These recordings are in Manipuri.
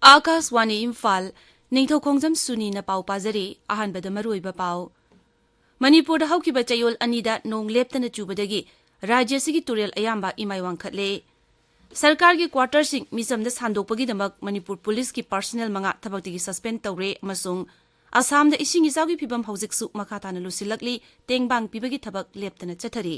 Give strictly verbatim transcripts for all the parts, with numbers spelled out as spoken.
ꯑꯥꯀꯥꯁꯋꯥꯅꯤ ꯏꯝꯐꯥꯜ, ꯅꯤꯡꯊꯧꯈꯣꯡꯖꯝ ꯁꯨꯅꯤꯅ ꯄꯥꯎ ꯄꯥꯖꯔꯤ꯫ ꯑꯍꯥꯟꯕꯗ ꯃꯔꯨꯑꯣꯏꯕ ꯄꯥꯎ꯫ ꯃꯅꯤꯄꯨꯔꯗ ꯍꯧꯈꯤꯕ ꯆꯌꯣꯜ ꯑꯅꯤꯗ ꯅꯣꯡ ꯂꯦꯞꯇꯅ ꯆꯨꯕꯗꯒꯤ ꯔꯥꯖ꯭ꯌ ꯑꯁꯤꯒꯤ ꯇꯨꯔꯦꯜ ꯑꯌꯥꯝꯕ ꯏꯃꯥꯏ ꯋꯥꯡꯈꯠꯂꯦ꯫ ꯁꯔꯀꯥꯔꯒꯤ ꯀ꯭ꯋꯥꯇꯔꯁꯤꯡ ꯃꯤꯆꯝꯗ ꯁꯥꯟꯗꯣꯛꯄꯒꯤꯗꯃꯛ ꯃꯅꯤꯄꯨꯔ ꯄꯨꯂꯤꯁꯀꯤ ꯄꯥꯔꯁꯅꯦꯜ ꯃꯉꯥ ꯊꯕꯛꯇꯒꯤ ꯁꯁꯄꯦꯟ ꯇꯧꯔꯦ ꯑꯃꯁꯨꯡ ꯑꯁꯥꯝꯗ ꯏꯁꯤꯡ ꯏꯆꯥꯎꯒꯤ ꯐꯤꯕꯝ ꯍꯧꯖꯤꯛꯁꯨ ꯃꯈꯥ ꯇꯥꯅ ꯂꯨꯁꯤꯜꯂꯛꯂꯤ, ꯇꯦꯡꯕꯥꯡ ꯄꯤꯕꯒꯤ ꯊꯕꯛ ꯂꯦꯞꯇꯅ ꯆꯠꯊꯔꯤ꯫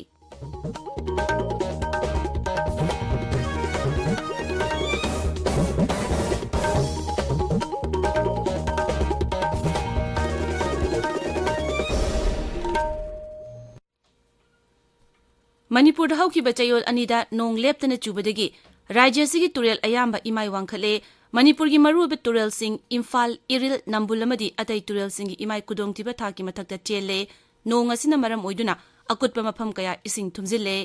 ꯃꯅꯤꯄꯨꯔꯗ ꯍꯧꯈꯤꯕ ꯆꯌꯣꯜ ꯑꯅꯤꯗ ꯅꯣꯡ ꯂꯦꯞꯇꯅ ꯆꯨꯕꯗꯒꯤ ꯔꯥꯖ꯭ꯌ ꯑꯁꯤꯒꯤ ꯇꯨꯔꯦꯜ ꯑꯌꯥꯝꯕ ꯏꯃꯥꯏ ꯋꯥꯡꯈꯠꯂꯦ꯫ ꯃꯅꯤꯄꯨꯔꯒꯤ ꯃꯔꯨꯑꯣꯏꯕ ꯇꯨꯔꯦꯜꯁꯤꯡ ꯏꯝꯐꯥꯜ, ꯏꯔꯤꯜ, ꯅꯝꯕꯨꯜ ꯑꯃꯗꯤ ꯑꯇꯩ ꯇꯨꯔꯦꯜꯁꯤꯡꯒꯤ ꯏꯃꯥꯏ ꯈꯨꯗꯣꯡꯊꯤꯕ ꯊꯥꯛꯀꯤ ꯃꯊꯛꯇ ꯆꯦꯜꯂꯦ꯫ ꯅꯣꯡ ꯑꯁꯤꯅ ꯃꯔꯝ ꯑꯣꯏꯗꯨꯅ ꯑꯀꯨꯠꯄ ꯃꯐꯝ ꯀꯌꯥ ꯏꯁꯤꯡ ꯊꯨꯝꯖꯤꯜꯂꯦ꯫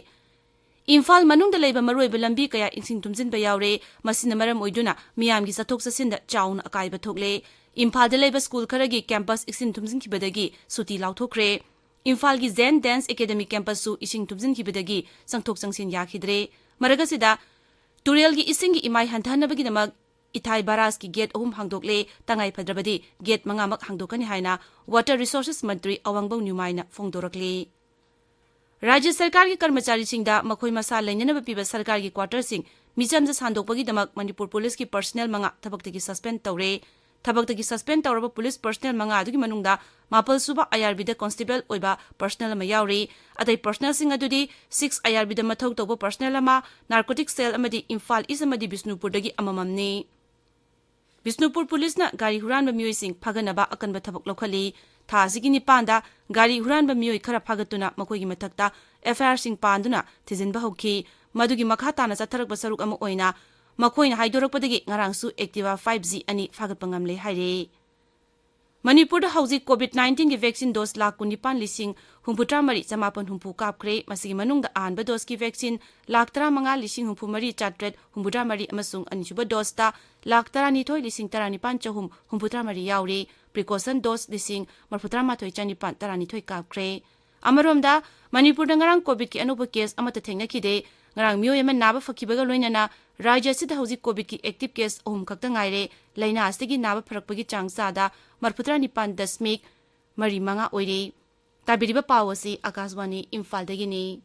ꯏꯝꯐꯥꯜ ꯃꯅꯨꯡꯗ ꯂꯩꯕ ꯃꯔꯨꯑꯣꯏꯕ ꯂꯝꯕꯤ ꯀꯌꯥ ꯏꯁꯤꯡ ꯊꯨꯝꯖꯤꯟꯕ ꯌꯥꯎꯔꯦ꯫ ꯃꯁꯤꯅ ꯃꯔꯝ ꯑꯣꯏꯗꯨꯅ ꯃꯤꯌꯥꯝꯒꯤ ꯆꯠꯊꯣꯛ ꯆꯠꯁꯤꯟꯗ ꯆꯥꯎꯅ ꯑꯀꯥꯏꯕ ꯊꯣꯛꯂꯦ꯫ ꯏꯝꯐꯥꯜꯗ ꯂꯩꯕ ꯁ꯭ꯀꯨꯜ ꯈꯔꯒꯤ ꯀꯦꯝꯄꯁ ꯏꯁꯤꯡ ꯊꯨꯝꯖꯤꯟꯈꯤꯕꯗꯒꯤ ꯁꯨꯇꯤ ꯂꯥꯎꯊꯣꯛꯈ꯭ꯔꯦ꯫ ꯏꯝꯐꯥꯜꯒꯤ ꯖꯦꯟ ꯗꯦꯟꯁ ꯑꯦꯀꯥꯗꯦꯃꯤ ꯀꯦꯝꯄꯁꯁꯨ ꯏꯁꯤꯡ ꯊꯨꯝꯖꯤꯟꯈꯤꯕꯗꯒꯤ ꯆꯪꯊꯣꯛ ꯆꯪꯁꯤꯟ ꯌꯥꯈꯤꯗ꯭ꯔꯦ꯫ ꯃꯔꯛ ꯑꯁꯤꯗ, ꯇꯨꯔꯦꯜꯒꯤ ꯏꯁꯤꯡꯒꯤ ꯏꯃꯥꯏ ꯍꯟꯊꯍꯟꯅꯕꯒꯤꯗꯃꯛ ꯏꯊꯥꯏ ꯕꯥꯔꯥꯖꯀꯤ ꯒꯦꯠ ꯑꯍꯨꯝ ꯍꯥꯡꯗꯣꯛꯂꯦ, ꯇꯉꯥꯏ ꯐꯗ꯭ꯔꯕꯗꯤ ꯒꯦꯠ ꯃꯉꯥꯃꯛ ꯍꯥꯡꯗꯣꯛꯀꯅꯤ ꯍꯥꯏꯅ ꯋꯥꯇꯔ ꯔꯤꯁꯣꯔꯁꯦꯁ ꯃꯟꯇ꯭ꯔꯤ ꯑꯋꯥꯡꯕꯧ ꯅ꯭ꯌꯨꯃꯥꯏꯅ ꯐꯣꯡꯗꯣꯔꯛꯂꯤ꯫ ꯔꯥꯖ꯭ꯌ ꯁꯔꯀꯥꯔꯒꯤ ꯀꯔꯃꯆꯥꯔꯤꯁꯤꯡꯗ ꯃꯈꯣꯏ ꯃꯁꯥ ꯂꯩꯅꯅꯕ ꯄꯤꯕ ꯁꯔꯀꯥꯔꯒꯤ ꯀ꯭ꯋꯥꯇꯔꯁꯤꯡ ꯃꯤꯆꯝꯗ ꯁꯥꯟꯗꯣꯛꯄꯒꯤꯗꯃꯛ ꯃꯅꯤꯄꯨꯔ ꯄꯨꯂꯤꯁꯀꯤ ꯄꯔꯁꯅꯦꯜ ꯃꯉꯥ ꯊꯕꯛꯇꯒꯤ ꯁꯁꯄꯦꯟ ꯇꯧꯔꯦ꯫ ꯊꯕꯛꯇꯒꯤ ꯁꯁꯄꯦꯟ ꯇꯧꯔꯕ ꯄꯨꯂꯤꯁ ꯄꯔꯁꯅꯦꯜ ꯃꯉꯥ ꯑꯗꯨꯒꯤ ꯃꯅꯨꯡꯗ ꯃꯥꯄꯜ ꯁꯨꯕ ꯑꯥꯏ ꯑꯥꯔ ꯕꯤꯗ ꯀꯣꯟꯁꯇꯦꯕꯜ ꯑꯣꯏꯕ ꯄꯔꯁꯅꯦꯜ ꯑꯃ ꯌꯥꯎꯔꯤ꯫ ꯑꯇꯩ ꯄꯔꯁꯅꯦꯜꯁꯤꯡ ꯑꯗꯨꯗꯤ ꯁꯤꯛꯁ ꯑꯥꯏ ꯑꯥꯔ ꯕꯤꯗ ꯃꯊꯧ ꯇꯧꯕ ꯄꯔꯁꯅꯦꯜ ꯑꯃ, ꯅꯥꯔꯀꯣꯇꯤꯛ ꯁꯦꯜ ꯑꯃꯗꯤ ꯏꯝꯐꯥꯜ ꯏꯁ ꯑꯃꯗꯤ ꯕꯤꯁꯅꯨꯄꯨꯔꯗꯒꯤ ꯑꯃꯃꯝꯅꯤ꯫ ꯕꯤꯁꯅꯨꯄꯨꯔ ꯄꯨꯂꯤꯁꯅ ꯒꯥꯔꯤ ꯍꯨꯔꯥꯟꯕ ꯃꯤꯑꯣꯏꯁꯤꯡ ꯐꯥꯒꯠꯅꯕ ꯑꯀꯟꯕ ꯊꯕꯛ ꯂꯧꯈꯠꯂꯤ꯫ ꯊꯥ ꯑꯁꯤꯒꯤ ꯅꯤꯄꯥꯟꯗ ꯒꯥꯔꯤ ꯍꯨꯔꯥꯟꯕ ꯃꯤꯑꯣꯏ ꯈꯔ ꯐꯥꯒꯠꯇꯨꯅ ꯃꯈꯣꯏꯒꯤ ꯃꯊꯛꯇ ꯑꯦꯐ ꯑꯥꯏ ꯑꯥꯔꯁꯤꯡ ꯄꯥꯟꯗꯨꯅ ꯊꯤꯖꯤꯟꯕ ꯍꯧꯈꯤ꯫ ꯃꯗꯨꯒꯤ ꯃꯈꯥ ꯇꯥꯅ ꯆꯠꯊꯔꯛꯄ ꯁꯔꯨꯛ ꯑꯃ ꯑꯣꯏꯅ ꯃꯈꯣꯏꯅ ꯍꯥꯏꯗꯣꯔꯛꯄꯗꯒꯤ ꯉꯔꯥꯡꯁꯨ ꯑꯦꯛꯇꯤꯚꯥ ꯐꯥꯏꯚ ꯖꯤ ꯑꯅꯤ ꯐꯥꯒꯠꯄ ꯉꯝꯂꯦ ꯍꯥꯏꯔꯦ꯫ ꯃꯅꯤꯄꯨꯔꯗ ꯍꯧꯖꯤꯛ COVID nineteenꯒꯤ vaccine dose ꯂꯥꯈ ꯀꯨꯟꯅꯤꯄꯥꯟ ꯂꯤꯁꯤꯡ ꯍꯨꯝꯐꯨꯇꯔꯥ ꯃꯔꯤ ꯆꯃꯥꯄꯟ ꯍꯨꯝꯐꯨ ꯀꯥꯞꯈ꯭ꯔꯦ꯫ ꯃꯁꯤꯒꯤ ꯃꯅꯨꯡꯗ ꯑꯍꯥꯟꯕ doseꯀꯤ vaccine ꯂꯥꯈ ꯇꯔꯥꯃꯉꯥ ꯂꯤꯁꯤꯡ ꯍꯨꯝꯐꯨ ꯃꯔꯤ ꯆꯥꯇ꯭ꯔꯦꯠ ꯍꯨꯝꯐꯨꯇꯔꯥ ꯃꯔꯤ ꯑꯃꯁꯨꯡ ꯑꯅꯤꯁꯨꯕ doseꯇ ꯂꯥꯈ ꯇꯔꯥꯅꯤꯊꯣꯏ ꯂꯤꯁꯤꯡ ꯇꯔꯥꯅꯤꯄꯥꯟ ꯆꯍꯨꯝ ꯍꯨꯝꯐꯨꯇꯔꯥ ꯃꯔꯤ ꯌꯥꯎꯔꯤ꯫ Precaution dose ꯂꯤꯁꯤꯡ ꯃꯔꯤꯐꯨꯇꯔꯥ ꯃꯥꯊꯣꯏ ꯆꯅꯤꯄꯥꯟ ꯇꯔꯥꯅꯤꯊꯣꯏ ꯀꯥꯞꯈ꯭ꯔꯦ꯫ ꯑꯃꯔꯣꯝꯗ, ꯃꯅꯤꯄꯨꯔꯗ ꯉꯔꯥꯡ COVIDꯀꯤ ꯑꯅꯧꯕ case ꯑꯃꯠꯇ ꯊꯦꯡꯅꯈꯤꯗꯦ꯫ ꯉꯔꯥꯡ ꯃꯤꯑꯣꯏ ꯑꯃ ꯅꯥꯕ ꯐꯈꯤꯕꯒ ꯂꯣꯏꯅꯅ ꯔꯥꯖ꯭ꯌ ꯑꯁꯤꯗ ꯍꯧꯖꯤꯛ COVIDꯀꯤ active case ꯑꯍꯨꯝ ꯈꯛꯇ ꯉꯥꯏꯔꯦ꯫ ꯂꯥꯏꯅꯥ ꯑꯁꯤꯗꯒꯤ ꯅꯥꯕ ꯐꯔꯛꯄꯒꯤ ꯆꯥꯡ ꯆꯥꯗ ꯃꯔꯤꯐꯨꯇꯔꯥ ꯅꯤꯄꯥꯟ ꯗꯁꯃꯤꯛ ꯃꯔꯤ ꯃꯉꯥ ꯑꯣꯏꯔꯦ꯫ ꯇꯥꯕꯤꯔꯤꯕ ꯄꯥꯎ ꯑꯁꯤ ꯑꯥꯀꯥꯁꯕꯥꯅꯤ ꯏꯝꯐꯥꯜꯗꯒꯤꯅꯤ꯫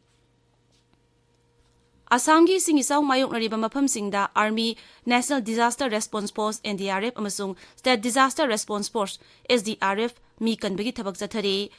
ꯑꯁꯥꯝꯒꯤ ꯏꯁꯤꯡ ꯏꯆꯥꯎ ꯃꯥꯌꯣꯛꯅꯔꯤꯕ ꯃꯐꯝꯁꯤꯡꯗ Army, National Disaster Response Force, NDRF, ꯑꯃꯁꯨꯡ State Disaster Response Force, SDRF, ꯃꯤ ꯀꯟꯕꯒꯤ ꯊꯕꯛ ꯆꯠꯊꯔꯤ꯫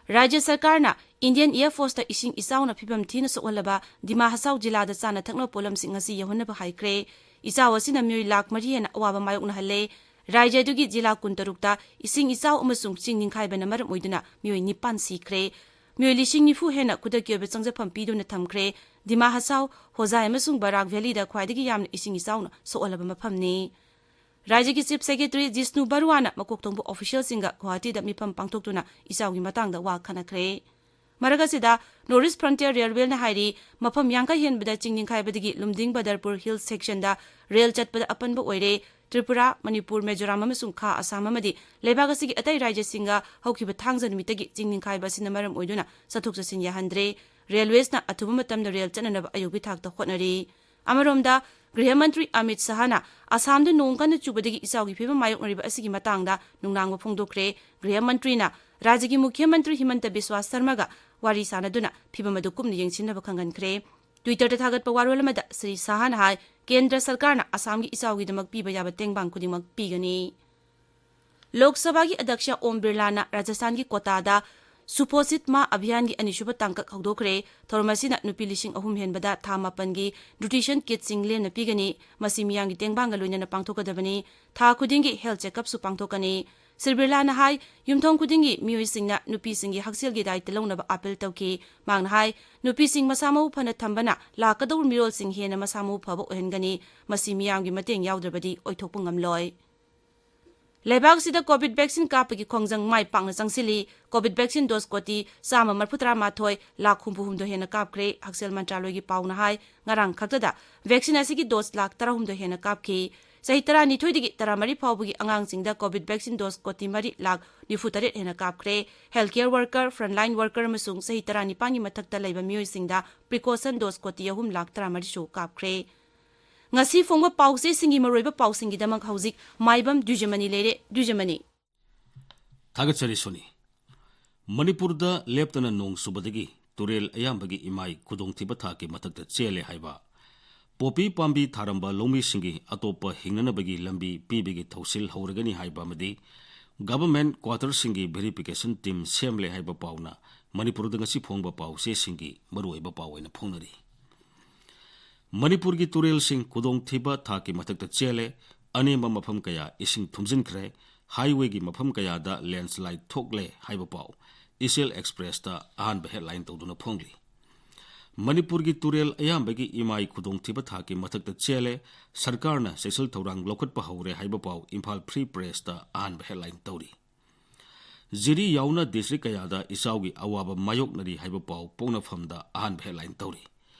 ꯔꯥꯖ꯭ꯌ ꯁꯔꯀꯥꯔꯅ Indian Air Forceꯇ ꯏꯁꯤꯡ ꯏꯆꯥꯎꯅ ꯐꯤꯕꯝ ꯊꯤꯅ ꯁꯣꯛꯍꯜꯂꯕ ꯗꯤꯃꯥ ꯍꯁꯥꯎ ꯖꯤꯂꯥꯗ ꯆꯥꯅ ꯊꯛꯅꯕ ꯄꯣꯠꯂꯝꯁꯤꯡ ꯉꯁꯤ ꯌꯧꯍꯟꯅꯕ ꯍꯥꯏꯈ꯭ꯔꯦ꯫ ꯏꯆꯥꯎ ꯑꯁꯤꯅ ꯃꯤꯑꯣꯏ ꯂꯥꯈ ꯃꯔꯤ ꯍꯦꯟꯅ ꯑꯋꯥꯕ ꯃꯥꯌꯣꯛꯅꯍꯜꯂꯦ꯫ ꯔꯥꯖ꯭ꯌ ꯑꯗꯨꯒꯤ ꯖꯤꯂꯥ ꯀꯨꯟꯇꯔꯨꯛꯇ ꯏꯁꯤꯡ ꯏꯆꯥꯎ ꯑꯃꯁꯨꯡ ꯆꯤꯡ ꯅꯤꯡꯈꯥꯏꯕꯅ ꯃꯔꯝ ꯑꯣꯏꯗꯨꯅ ꯃꯤꯑꯣꯏ ꯅꯤꯄꯥꯟ ꯁꯤꯈ꯭ꯔꯦ꯫ ꯃꯤꯑꯣꯏ ꯂꯤꯁꯤꯡ ꯅꯤꯐꯨ ꯍꯦꯟꯅ ꯈꯨꯗꯛꯀꯤ ꯑꯣꯏꯕ ꯆꯪꯖꯐꯝ ꯄꯤꯗꯨꯅ ꯊꯝꯈ꯭ꯔꯦ꯫ ꯗꯤꯃꯥ ꯍꯁꯥꯎ, ꯍꯣꯖꯥꯏ ꯑꯃꯁꯨꯡ ꯕꯔꯥꯛ ꯚꯦꯂꯤꯗ ꯈ꯭ꯋꯥꯏꯗꯒꯤ ꯌꯥꯝꯅ ꯏꯁꯤꯡ ꯏꯆꯥꯎꯅ ꯁꯣꯛꯍꯜꯂꯕ ꯃꯐꯝꯅꯤ꯫ ꯔꯥꯖ꯭ꯌꯒꯤ Chief Secretary ꯖꯤꯁꯅꯨ ꯕꯔꯨꯋꯥꯅ ꯃꯀꯣꯛ ꯊꯣꯡꯕ officialꯁꯤꯡꯒ ꯒꯨꯋꯥꯍꯥꯇꯤꯗ ꯃꯤꯐꯝ ꯄꯥꯡꯊꯣꯛꯇꯨꯅ ꯏꯆꯥꯎꯒꯤ ꯃꯇꯥꯡꯗ ꯋꯥ ꯈꯟꯅꯈ꯭ꯔꯦ꯫ ꯃꯔꯛ ꯑꯁꯤꯗ, North East Frontier Railwayꯅ ꯍꯥꯏꯔꯤ, ꯃꯐꯝ ꯌꯥꯡꯈꯩ ꯍꯦꯟꯕꯗ ꯆꯤꯡ ꯅꯤꯡꯈꯥꯏꯕꯗꯒꯤ ꯂꯨꯝꯗꯤꯡ ꯕꯗꯔꯄꯨꯔ Hill Sectionꯗ ꯔꯦꯜ ꯆꯠꯄꯗ ꯑꯄꯟꯕ ꯑꯣꯏꯔꯦ꯫ ꯇ꯭ꯔꯤꯄꯨꯔꯥ, ꯃꯅꯤꯄꯨꯔ, ꯃꯤꯖꯣꯔꯥꯝ ꯑꯃꯁꯨꯡ ꯈꯥ ꯑꯁꯥꯝ ꯑꯃꯗꯤ ꯂꯩꯕꯥꯛ ꯑꯁꯤꯒꯤ ꯑꯇꯩ ꯔꯥꯖ꯭ꯌꯁꯤꯡꯒ ꯍꯧꯈꯤꯕ ꯊꯥꯡꯖ ꯅꯨꯃꯤꯠꯇꯒꯤ ꯆꯤꯡ ꯅꯤꯡꯈꯥꯏꯕ ꯑꯁꯤꯅ ꯃꯔꯝ ꯑꯣꯏꯗꯨꯅ ꯆꯠꯊꯣꯛ ꯆꯠꯁꯤꯟ ꯌꯥꯍꯟꯗ꯭ꯔꯦ꯫ Railwaysꯅ ꯑꯊꯨꯕ ꯃꯇꯝꯗ ꯔꯦꯜ ꯆꯠꯅꯅꯕ ꯑꯌꯧꯕꯤ ꯊꯥꯛꯇ ꯍꯣꯠꯅꯔꯤ꯫ ꯑꯃꯔꯣꯝꯗ, ꯒ꯭ꯔꯤꯍ ꯃꯟꯇ꯭ꯔꯤ ꯑꯃꯤꯠ ꯁꯍꯥꯅ ꯑꯁꯥꯝꯗ ꯅꯣꯡ ꯀꯟꯅ ꯆꯨꯕꯗꯒꯤ ꯏꯆꯥꯎꯒꯤ ꯐꯤꯕꯝ ꯃꯥꯌꯣꯛꯅꯔꯤꯕ ꯑꯁꯤꯒꯤ ꯃꯇꯥꯡꯗ ꯅꯨꯡꯅꯥꯡꯕ ꯐꯣꯡꯗꯣꯛꯈ꯭ꯔꯦ꯫ ꯒ꯭ꯔꯤꯍ ꯃꯟꯇ꯭ꯔꯤꯅ ꯔꯥꯖ꯭ꯌꯒꯤ ꯃꯨꯈ꯭ꯌ ꯃꯟꯇ꯭ꯔꯤ ꯍꯤꯃꯟꯇ ꯕꯤꯁ꯭ꯋꯥ ꯁꯔꯃꯒ ꯋꯥꯔꯤ ꯁꯥꯅꯗꯨꯅ ꯐꯤꯕꯝ ꯑꯗꯨ ꯀꯨꯞꯅ ꯌꯦꯡꯁꯤꯟꯅꯕ ꯈꯪꯍꯟꯈ꯭ꯔꯦ꯫ Twitterꯗ ꯊꯥꯒꯠꯄ ꯋꯥꯔꯣꯜ ꯑꯃꯗ ꯁ꯭ꯔꯤ ꯁꯍꯥꯅ ꯍꯥꯏ, ꯀꯦꯟꯗ꯭ꯔ ꯁꯔꯀꯥꯔꯅ ꯑꯁꯥꯝꯒꯤ ꯏꯆꯥꯎꯒꯤꯗꯃꯛ ꯄꯤꯕ ꯌꯥꯕ ꯇꯦꯡꯕꯥꯡ ꯈꯨꯗꯤꯡꯃꯛ ꯄꯤꯒꯅꯤ꯫ ꯂꯣꯛ ꯁꯚꯥꯒꯤ ꯑꯗ꯭ꯌꯛꯁ ꯑꯣꯝ ꯕꯤꯔꯂꯥꯅ ꯔꯥꯖꯁꯊꯥꯟꯒꯤ ꯀꯣꯇꯥꯗ ꯁꯨꯄꯣꯁꯤꯠ ꯃꯥ ꯑꯚꯤꯌꯥꯟꯒꯤ ꯑꯅꯤꯁꯨꯕ ꯇꯥꯡꯀꯛ ꯍꯧꯗꯣꯛꯈ꯭ꯔꯦ꯫ ꯊꯧꯔꯝ ꯑꯁꯤꯅ ꯅꯨꯄꯤ ꯂꯤꯁꯤꯡ ꯑꯍꯨꯝ ꯍꯦꯟꯕꯗ ꯊꯥ ꯃꯥꯄꯟꯒꯤ nutrition kitꯁꯤꯡ ꯂꯦꯝꯅ ꯄꯤꯒꯅꯤ꯫ ꯃꯁꯤ ꯃꯤꯌꯥꯝꯒꯤ ꯇꯦꯡꯕꯥꯡꯒ ꯂꯣꯏꯅꯅ ꯄꯥꯡꯊꯣꯛꯀꯗꯕꯅꯤ꯫ ꯊꯥ ꯈꯨꯗꯤꯡꯒꯤ health check-upꯁꯨ ꯄꯥꯡꯊꯣꯛꯀꯅꯤ꯫ ꯁ꯭ꯔꯤ ꯕꯤꯔꯂꯥꯅ ꯍꯥꯏ, ꯌꯨꯝꯊꯣꯡ ꯈꯨꯗꯤꯡꯒꯤ ꯃꯤꯑꯣꯏꯁꯤꯡꯅ ꯅꯨꯄꯤꯁꯤꯡꯒꯤ ꯍꯛꯁꯦꯜꯒꯤ ꯗꯥꯏꯇ ꯂꯧꯅꯕ appeal ꯇꯧꯈꯤ꯫ ꯃꯍꯥꯛꯅ ꯍꯥꯏ, ꯅꯨꯄꯤꯁꯤꯡ ꯃꯁꯥ ꯃꯎ ꯐꯅ ꯊꯝꯕꯅ ꯂꯥꯛꯀꯗꯧꯕ ꯃꯤꯔꯣꯜꯁꯤꯡ ꯍꯦꯟꯅ ꯃꯁꯥ ꯃꯎ ꯐꯕ ꯑꯣꯏꯍꯟꯒꯅꯤ꯫ ꯃꯁꯤ ꯃꯤꯌꯥꯝꯒꯤ ꯃꯇꯦꯡ ꯌꯥꯎꯗ꯭ꯔꯕꯗꯤ ꯑꯣꯏꯊꯣꯛꯄ ꯉꯝꯂꯣꯏ꯫ ꯂꯩꯕꯥꯛꯁꯤꯗ ꯀꯣꯚꯤꯗ ꯚꯦꯛꯁꯤꯟ ꯀꯥꯞꯄꯒꯤ ꯈꯣꯡꯖꯪ ꯃꯥꯏ ꯄꯥꯛꯅ ꯆꯪꯁꯤꯜꯂꯤ꯫ ꯀꯣꯚꯤꯗ ꯚꯦꯛꯁꯤꯟ ꯗꯣꯁ ꯀꯣꯇꯤ ꯆꯥꯝꯃ ꯃꯔꯤꯐꯨꯇꯔꯥ ꯃꯥꯊꯣꯏ ꯂꯥꯈ ꯍꯨꯝꯐꯨ ꯍꯨꯝꯗꯣꯏ ꯍꯦꯟꯅ ꯀꯥꯞꯈ꯭ꯔꯦ꯫ ꯍꯛꯁꯦꯜ ꯃꯟꯇ꯭ꯔꯥꯂꯣꯏꯒꯤ ꯄꯥꯎꯅ ꯍꯥꯏ, ꯉꯔꯥꯡ ꯈꯛꯇꯗ ꯚꯦꯛꯁꯤꯟ ꯑꯁꯤꯒꯤ ꯗꯣꯁ ꯂꯥꯈ ꯇꯔꯥꯍꯨꯝꯗꯣꯏ ꯍꯦꯟꯅ ꯀꯥꯞꯈꯤ꯫ ꯆꯍꯤ ꯇꯔꯥꯅꯤꯊꯣꯏꯗꯒꯤ ꯇꯔꯥꯃꯔꯤ ꯐꯥꯎꯕꯒꯤ ꯑꯉꯥꯡꯁꯤꯡꯗ ꯀꯣꯚꯤꯗ ꯚꯦꯛꯁꯤꯟ ꯗꯣꯁ ꯀꯣꯇꯤ ꯃꯔꯤ ꯂꯥꯈ ꯅꯤꯐꯨꯇꯔꯦꯠ ꯍꯦꯟꯅ ꯀꯥꯞꯈ꯭ꯔꯦ꯫ Health care worker, frontline worker ꯑꯃꯁꯨꯡ ꯆꯍꯤ ꯇꯔꯥꯅꯤꯄꯥꯟꯒꯤ ꯃꯊꯛꯇ ꯂꯩꯕ ꯃꯤꯑꯣꯏꯁꯤꯡꯗ ꯄ꯭ꯔꯤꯀꯣꯁꯟ ꯗꯣꯁ ꯀꯣꯇꯤ ꯑꯍꯨꯝ ꯂꯥꯈ ꯇꯔꯥꯃꯔꯤꯁꯨ ꯀꯥꯞꯈ꯭ꯔꯦ꯫ ꯉꯁꯤ ꯐꯣꯡꯕ ꯄꯥꯎꯆꯦꯁꯤꯡꯒꯤ ꯃꯔꯨꯑꯣꯏꯕ ꯄꯥꯎꯁꯤꯡꯒꯤꯗꯃꯛ ꯍꯧꯖꯤꯛ ꯃꯥꯏꯕꯝ ꯗ꯭ꯋꯤꯖꯃꯅꯤ ꯂꯩꯔꯦ꯫ ꯗ꯭ꯋꯤꯖꯃꯅꯤ꯫ ꯊꯥꯒꯠꯆꯔꯤ ꯁꯣꯅꯤ꯫ ꯃꯅꯤꯄꯨꯔꯗ ꯂꯦꯞꯇꯅ ꯅꯣꯡ ꯆꯨꯕꯗꯒꯤ ꯇꯨꯔꯦꯜ ꯑꯌꯥꯝꯕꯒꯤ ꯏꯃꯥꯏ ꯈꯨꯗꯣꯡꯊꯤꯕ ꯊꯥꯛꯀꯤ ꯃꯊꯛꯇ ꯆꯦꯜꯂꯦ ꯍꯥꯏꯕ ꯄꯣꯄꯤ ꯄꯥꯝꯕꯤ ꯊꯥꯔꯝꯕ ꯂꯧꯃꯤꯁꯤꯡꯒꯤ ꯑꯇꯣꯞꯄ ꯍꯤꯡꯅꯅꯕꯒꯤ ꯂꯝꯕꯤ ꯄꯤꯕꯒꯤ ꯊꯧꯁꯤꯜ ꯍꯧꯔꯒꯅꯤ ꯍꯥꯏꯕ ꯑꯃꯗꯤ ꯒꯚꯔꯟꯃꯦꯟꯠ ꯀ꯭ꯋꯥꯇꯔꯁꯤꯡꯒꯤ ꯚꯦꯔꯤꯐꯤꯀꯦꯁꯟ ꯇꯤꯝ ꯁꯦꯝꯂꯦ ꯍꯥꯏꯕ ꯄꯥꯎꯅ ꯃꯅꯤꯄꯨꯔꯗ ꯉꯁꯤ ꯐꯣꯡꯕ ꯄꯥꯎꯆꯦꯁꯤꯡꯒꯤ ꯃꯔꯨꯑꯣꯏꯕ ꯄꯥꯎ ꯑꯣꯏꯅ ꯐꯣꯡꯅꯔꯤ꯫ ꯃꯅꯤꯄꯨꯔꯒꯤ ꯇꯨꯔꯦꯜꯁꯤꯡ ꯈꯨꯗꯣꯡꯊꯤꯕ ꯊꯥꯛꯀꯤ ꯃꯊꯛꯇ ꯆꯦꯜꯂꯦ, ꯑꯅꯦꯝꯕ ꯃꯐꯝ ꯀꯌꯥ ꯏꯁꯤꯡ ꯊꯨꯝꯖꯤꯟꯈ꯭ꯔꯦ, ꯍꯥꯏꯋꯦꯒꯤ ꯃꯐꯝ ꯀꯌꯥꯗ ꯂꯦꯟꯁꯂꯥꯏꯗ ꯊꯣꯛꯂꯦ ꯍꯥꯏꯕ ꯄꯥꯎ ꯏꯆꯦꯜ ꯑꯦꯛꯁꯄ꯭ꯔꯦꯁꯇ ꯑꯍꯥꯟꯕ ꯍꯦꯗꯂꯥꯏꯟ ꯇꯧꯗꯨꯅ ꯐꯣꯡꯂꯤ꯫ ꯃꯅꯤꯄꯨꯔꯒꯤ ꯇꯨꯔꯦꯜ ꯑꯌꯥꯝꯕꯒꯤ ꯏꯃꯥꯏ ꯈꯨꯗꯣꯡꯊꯤꯕ ꯊꯥꯛꯀꯤ ꯃꯊꯛꯇ ꯆꯦꯜꯂꯦ, ꯁꯔꯀꯥꯔꯅ ꯆꯦꯛꯁꯤꯜ ꯊꯧꯔꯥꯡ ꯂꯧꯈꯠꯄ ꯍꯧꯔꯦ ꯍꯥꯏꯕ ꯄꯥꯎ ꯏꯝꯐꯥꯜ ꯐ꯭ꯔꯤ ꯄ꯭ꯔꯦꯁꯇ ꯑꯍꯥꯟꯕ ꯍꯦꯗꯂꯥꯏꯟ ꯇꯧꯔꯤ꯫ ꯖꯤꯔꯤ ꯌꯥꯎꯅ ꯗꯤꯁꯇ꯭ꯔꯤꯛ ꯀꯌꯥꯗ ꯏꯆꯥꯎꯒꯤ ꯑꯋꯥꯕ ꯃꯥꯌꯣꯛꯅꯔꯤ ꯍꯥꯏꯕ ꯄꯥꯎ ꯄꯣꯛꯅꯐꯝꯗ ꯑꯍꯥꯟꯕ ꯍꯦꯗꯂꯥꯏꯟ ꯇꯧꯔꯤ꯫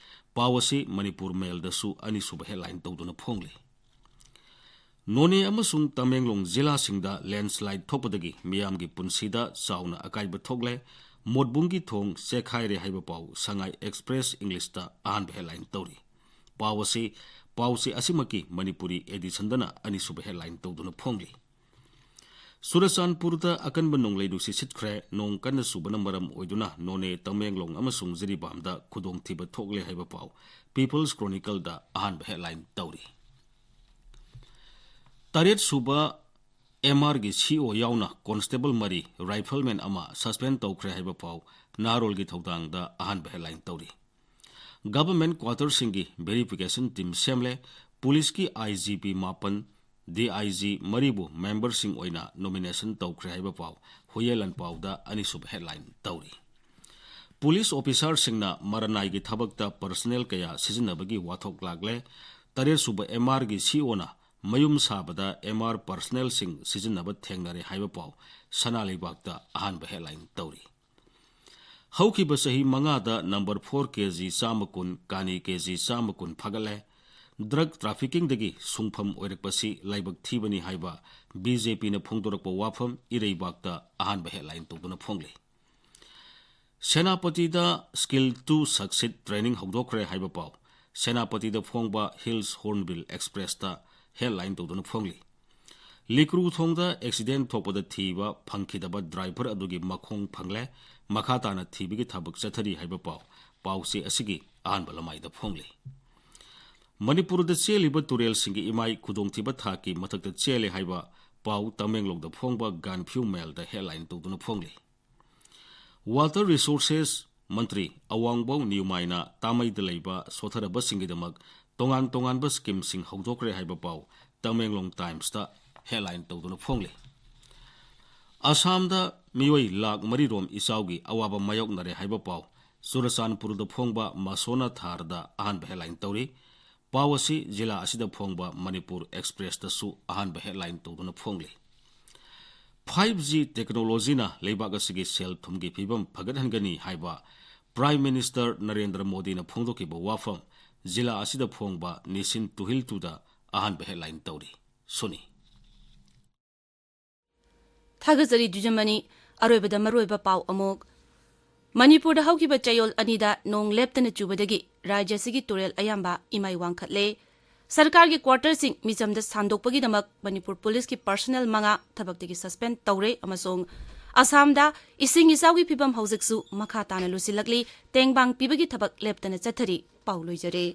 ꯄꯥꯎ ꯑꯁꯤ ꯃꯅꯤꯄꯨꯔ ꯃꯦꯜꯗꯁꯨ ꯑꯅꯤꯁꯨꯕ ꯍꯦꯗꯂꯥꯏꯟ ꯇꯧꯗꯨꯅ ꯐꯣꯡꯂꯤ꯫ ꯅꯣꯅꯦ ꯑꯃꯁꯨꯡ ꯇꯃꯦꯡꯂꯣꯡ ꯖꯤꯂꯥꯁꯤꯡꯗ ꯂꯦꯟꯁꯂꯥꯏꯗ ꯊꯣꯛꯄꯗꯒꯤ ꯃꯤꯌꯥꯝꯒꯤ ꯄꯨꯟꯁꯤꯗ ꯆꯥꯎꯅ ꯑꯀꯥꯏꯕ ꯊꯣꯛꯂꯦ, ꯃꯣꯠꯕꯨꯡꯒꯤ ꯊꯣꯡ ꯆꯦꯛꯈꯥꯏꯔꯦ ꯍꯥꯏꯕ ꯄꯥꯎ ꯁꯉꯥꯏ ꯑꯦꯛꯁꯄ꯭ꯔꯦꯁ ꯏꯪꯂꯤꯁꯇ ꯑꯍꯥꯟꯕ ꯍꯦꯗꯂꯥꯏꯟ ꯇꯧꯔꯤ꯫ ꯄꯥꯎ ꯑꯁꯤ, ꯄꯥꯎꯆꯦ ꯑꯁꯤꯃꯛꯀꯤ ꯃꯅꯤꯄꯨꯔꯤ ꯑꯦꯗꯤꯁꯟꯗꯅ ꯑꯅꯤꯁꯨꯕ ꯍꯦꯗꯂꯥꯏꯟ ꯇꯧꯗꯨꯅ ꯐꯣꯡꯂꯤ꯫ ꯆꯨꯔꯆꯥꯟꯄꯨꯔꯗ ꯑꯀꯟꯕ ꯅꯣꯡꯂꯩ ꯅꯨꯡꯁꯤꯠ ꯁꯤꯠꯈ꯭ꯔꯦ꯫ ꯅꯣꯡ ꯀꯟꯅ ꯆꯨꯕꯅ ꯃꯔꯝ ꯑꯣꯏꯗꯨꯅ ꯅꯣꯅꯦ, ꯇꯃꯦꯡꯂꯣꯡ ꯑꯃꯁꯨꯡ ꯖꯤꯔꯤꯕꯥꯝꯗ ꯈꯨꯗꯣꯡꯊꯤꯕ ꯊꯣꯛꯂꯦ ꯍꯥꯏꯕ ꯄꯥꯎ ꯄꯤꯄꯜꯁ ꯀ꯭ꯔꯣꯅꯤꯀꯜꯗ ꯑꯍꯥꯟꯕ ꯍꯦꯗꯂꯥꯏꯟ ꯇꯧꯔꯤ꯫ ꯇꯔꯦꯠ ꯁꯨꯕ ꯑꯦꯝ ꯑꯥꯔꯒꯤ ꯁꯤ ꯑꯣ ꯌꯥꯎꯅ ꯀꯣꯟꯁꯇꯦꯕꯜ ꯃꯔꯤ, ꯔꯥꯏꯐꯜꯃꯦꯟ ꯑꯃ ꯁꯁꯄꯦꯟ ꯇꯧꯈ꯭ꯔꯦ ꯍꯥꯏꯕ ꯄꯥꯎ ꯅꯍꯥꯔꯣꯜꯒꯤ ꯊꯧꯗꯥꯡꯗ ꯑꯍꯥꯟꯕ ꯍꯦꯗꯂꯥꯏꯟ ꯇꯧꯔꯤ꯫ ꯒꯚꯔꯟꯃꯦꯟꯠ ꯀ꯭ꯋꯥꯇꯔꯁꯤꯡꯒꯤ ꯚꯦꯔꯤꯐꯤꯀꯦꯁꯟ ꯇꯤꯝ ꯁꯦꯝꯂꯦ, ꯄꯨꯂꯤꯁꯀꯤ ꯑꯥꯏ ꯖꯤ ꯄꯤ ꯃꯥꯄꯟ, ꯗꯤ ꯑꯥꯏ ꯖꯤ ꯃꯔꯤꯕꯨ ꯃꯦꯝꯕꯔꯁꯤꯡ ꯑꯣꯏꯅ ꯅꯣꯃꯤꯅꯦꯁꯟ ꯇꯧꯈ꯭ꯔꯦ ꯍꯥꯏꯕ ꯄꯥꯎ ꯍꯨꯌꯦꯟ ꯂꯥꯟꯄꯥꯎꯗ ꯑꯅꯤꯁꯨꯕ ꯍꯦꯗꯂꯥꯏꯟ ꯇꯧꯔꯤ꯫ ꯄꯨꯂꯤꯁ ꯑꯣꯐꯤꯁꯥꯔꯁꯤꯡꯅ ꯃꯔꯅꯥꯏꯒꯤ ꯊꯕꯛꯇ ꯄꯔꯁꯅꯦꯜ ꯀꯌꯥ ꯁꯤꯖꯤꯟꯅꯕꯒꯤ ꯋꯥꯊꯣꯛ ꯂꯥꯛꯂꯦ꯫ ꯇꯔꯦꯠ ꯁꯨꯕ ꯑꯦꯝ ꯑꯥꯔꯒꯤ ꯁꯤ ꯑꯣꯅ ꯃꯌꯨꯝ ꯁꯥꯕꯗ ꯑꯦꯝ ꯑꯥꯔ ꯄꯔꯁꯅꯦꯜꯁꯤꯡ ꯁꯤꯖꯤꯟꯅꯕ ꯊꯦꯡꯅꯔꯦ ꯍꯥꯏꯕ ꯄꯥꯎ ꯁꯅꯥ ꯂꯩꯕꯥꯛꯇ ꯑꯍꯥꯟꯕ ꯍꯦꯗꯂꯥꯏꯟ ꯇꯧꯔꯤ꯫ ꯍꯧꯈꯤꯕ ꯆꯍꯤ ꯃꯉꯥꯗ ꯅꯝꯕꯔ ꯐꯣꯔ ꯀꯦ ꯖꯤ ꯆꯥꯝꯃ ꯀꯨꯟ, ꯀꯥꯅꯤ ꯀꯦ ꯖꯤ ꯆꯥꯝꯃ ꯀꯨꯟ ꯐꯒꯠꯂꯦ꯫ ꯗ꯭ꯔꯒ ꯇ꯭ꯔꯥꯐꯤꯀꯤꯡꯗꯒꯤ ꯁꯨꯡꯐꯝ ꯑꯣꯏꯔꯛꯄꯁꯤ ꯂꯥꯏꯕꯛ ꯊꯤꯕꯅꯤ ꯍꯥꯏꯕ ꯕꯤ ꯖꯦ ꯄꯤꯅ ꯐꯣꯡꯗꯣꯔꯛꯄ ꯋꯥꯐꯝ ꯏꯔꯩꯕꯥꯛꯇ ꯑꯍꯥꯟꯕ ꯍꯦꯗꯂꯥꯏꯟ ꯇꯧꯗꯨꯅ ꯐꯣꯡꯂꯤ꯫ ꯁꯦꯅꯥꯄꯇꯤꯗ Skill to Succeed training ꯍꯧꯗꯣꯛꯈ꯭ꯔꯦ ꯍꯥꯏꯕ ꯄꯥꯎ ꯁꯦꯅꯥꯄꯇꯤꯗ ꯐꯣꯡꯕ ꯍꯤꯜꯁ ꯍꯣꯔꯟꯕꯤꯜ ꯑꯦꯛꯁꯄ꯭ꯔꯦꯁꯇ ꯍꯦꯗꯂꯥꯏꯟ ꯇꯧꯗꯨꯅ ꯐꯣꯡꯂꯤ꯫ ꯂꯤꯀ꯭ꯔꯨꯊꯣꯡꯗ ꯑꯦꯛꯁꯤꯗꯦꯟ ꯊꯣꯛꯄꯗ ꯊꯤꯕ ꯐꯪꯈꯤꯗꯕ ꯗ꯭ꯔꯥꯏꯚꯔ ꯑꯗꯨꯒꯤ ꯃꯈꯣꯡ ꯐꯪꯂꯦ, ꯃꯈꯥ ꯇꯥꯅ ꯊꯤꯕꯒꯤ ꯊꯕꯛ ꯆꯠꯊꯔꯤ ꯍꯥꯏꯕ ꯄꯥꯎ ꯄꯥꯎꯆꯦ ꯑꯁꯤꯒꯤ ꯑꯍꯥꯟꯕ ꯂꯃꯥꯏꯗ ꯐꯣꯡꯂꯤ꯫ ꯃꯅꯤꯄꯨꯔꯗ ꯆꯦꯜꯂꯤꯕ ꯇꯨꯔꯦꯜꯁꯤꯡꯒꯤ ꯏꯃꯥꯏ ꯈꯨꯗꯣꯡꯊꯤꯕ ꯊꯥꯛꯀꯤ ꯃꯊꯛꯇ ꯆꯦꯜꯂꯦ ꯍꯥꯏꯕ ꯄꯥꯎ ꯇꯃꯦꯡꯂꯣꯡꯗ ꯐꯣꯡꯕ ꯒꯥꯟꯐ꯭ꯌꯨ ꯃꯦꯜꯗ ꯍꯦꯗꯂꯥꯏꯟ ꯇꯧꯗꯨꯅ ꯐꯣꯡꯂꯤ꯫ ꯋꯥꯇꯔ ꯔꯤꯁꯣꯔꯁꯦꯁ ꯃꯟꯇ꯭ꯔꯤ ꯑꯋꯥꯡꯕꯧ ꯅꯤꯎꯃꯥꯏꯅ ꯇꯥꯃꯩꯗ ꯂꯩꯕ ꯁꯣꯊꯔꯕꯁꯤꯡꯒꯤꯗꯃꯛ ꯇꯣꯉꯥꯟ ꯇꯣꯉꯥꯟꯕ ꯁ꯭ꯀꯤꯝꯁꯤꯡ ꯍꯧꯗꯣꯛꯈ꯭ꯔꯦ ꯍꯥꯏꯕ ꯄꯥꯎ ꯇꯃꯦꯡꯂꯣꯡ ꯇꯥꯏꯝꯁꯇ ꯍꯦꯗꯂꯥꯏꯟ ꯇꯧꯗꯨꯅ ꯐꯣꯡꯂꯤ꯫ ꯑꯁꯥꯝꯗ ꯃꯤꯑꯣꯏ ꯂꯥꯈ ꯃꯔꯤ ꯔꯣꯝ ꯏꯆꯥꯎꯒꯤ ꯑꯋꯥꯕ ꯃꯥꯌꯣꯛꯅꯔꯦ ꯍꯥꯏꯕ ꯄꯥꯎ ꯆꯨꯔꯆꯥꯟꯄꯨꯔꯗ ꯐꯣꯡꯕ ꯃꯁꯣꯅꯥ ꯊꯥꯔꯗ ꯑꯍꯥꯟꯕ ꯍꯦꯗꯂꯥꯏꯟ ꯇꯧꯔꯤ꯫ ꯄꯥꯎ ꯑꯁꯤ ꯖꯤꯂꯥ ꯑꯁꯤꯗ ꯐꯣꯡꯕ ꯃꯅꯤꯄꯨꯔ ꯑꯦꯛꯁꯄ꯭ꯔꯦꯁꯇꯁꯨ ꯑꯍꯥꯟꯕ ꯍꯦꯗꯂꯥꯏꯟ ꯇꯧꯗꯨꯅ ꯐꯣꯡꯂꯤ꯫ ꯐꯥꯏꯚ ꯖꯤ ꯇꯦꯛꯅꯣꯂꯣꯖꯤꯅ ꯂꯩꯕꯥꯛ ꯑꯁꯤꯒꯤ ꯁꯦꯜ ꯊꯨꯝꯒꯤ ꯐꯤꯕꯝ ꯐꯒꯠꯍꯟꯒꯅꯤ ꯍꯥꯏꯕ ꯄ꯭ꯔꯥꯏꯝ ꯃꯤꯅꯤꯁꯇꯔ ꯅꯔꯦꯟꯗ꯭ꯔ ꯃꯣꯗꯤꯅ ꯐꯣꯡꯗꯣꯛꯈꯤꯕ ꯋꯥꯐꯝ ꯖꯤꯂꯥ ꯑꯁꯤꯗ ꯐꯣꯡꯕ ꯅꯤꯁꯤꯟ ꯇꯨꯍꯤꯜꯇꯨꯗ ꯑꯍꯥꯟꯕ ꯍꯦꯗꯂꯥꯏꯟ ꯇꯧꯔꯤ꯫ ꯁꯨꯅꯤ꯫ ꯊꯥꯒꯠꯆꯔꯤ ꯗ꯭ꯌꯨꯖꯃꯅꯤ꯫ ꯑꯔꯣꯏꯕꯗ ꯃꯔꯨꯑꯣꯏꯕ ꯄꯥꯎ ꯑꯃꯨꯛ꯫ ꯃꯅꯤꯄꯨꯔꯗ ꯍꯧꯈꯤꯕ ꯆꯌꯣꯜ ꯑꯅꯤꯗ ꯅꯣꯡ ꯂꯦꯞꯇꯅ ꯆꯨꯕꯗꯒꯤ ꯔꯥꯖ꯭ꯌ ꯑꯁꯤꯒꯤ ꯇꯨꯔꯦꯜ ꯑꯌꯥꯝꯕ ꯏꯃꯥꯏ ꯋꯥꯡꯈꯠꯂꯦ꯫ ꯁꯔꯀꯥꯔꯒꯤ ꯀ꯭ꯋꯥꯔꯇꯔꯁꯤꯡ ꯃꯤꯆꯝꯗ ꯁꯥꯟꯗꯣꯛꯄꯒꯤꯗꯃꯛ ꯃꯅꯤꯄꯨꯔ ꯄꯨꯂꯤꯁꯀꯤ ꯄꯔꯁꯅꯦꯜ ꯃꯉꯥ ꯊꯕꯛꯇꯒꯤ ꯁꯁꯄꯦꯟ ꯇꯧꯔꯦ ꯑꯃꯁꯨꯡ ꯑꯁꯥꯝꯗ ꯏꯁꯤꯡ ꯏꯆꯥꯎꯒꯤ ꯐꯤꯕꯝ ꯍꯧꯖꯤꯛꯁꯨ ꯃꯈꯥ ꯇꯥꯅ ꯂꯨꯁꯤꯜꯂꯛꯂꯤ꯫ ꯇꯦꯡꯕꯥꯡ ꯄꯤꯕꯒꯤ ꯊꯕꯛ ꯂꯦꯞꯇꯅ ꯆꯠꯊꯔꯤ꯫ ꯄꯥꯎ ꯂꯣꯏꯖꯔꯦ꯫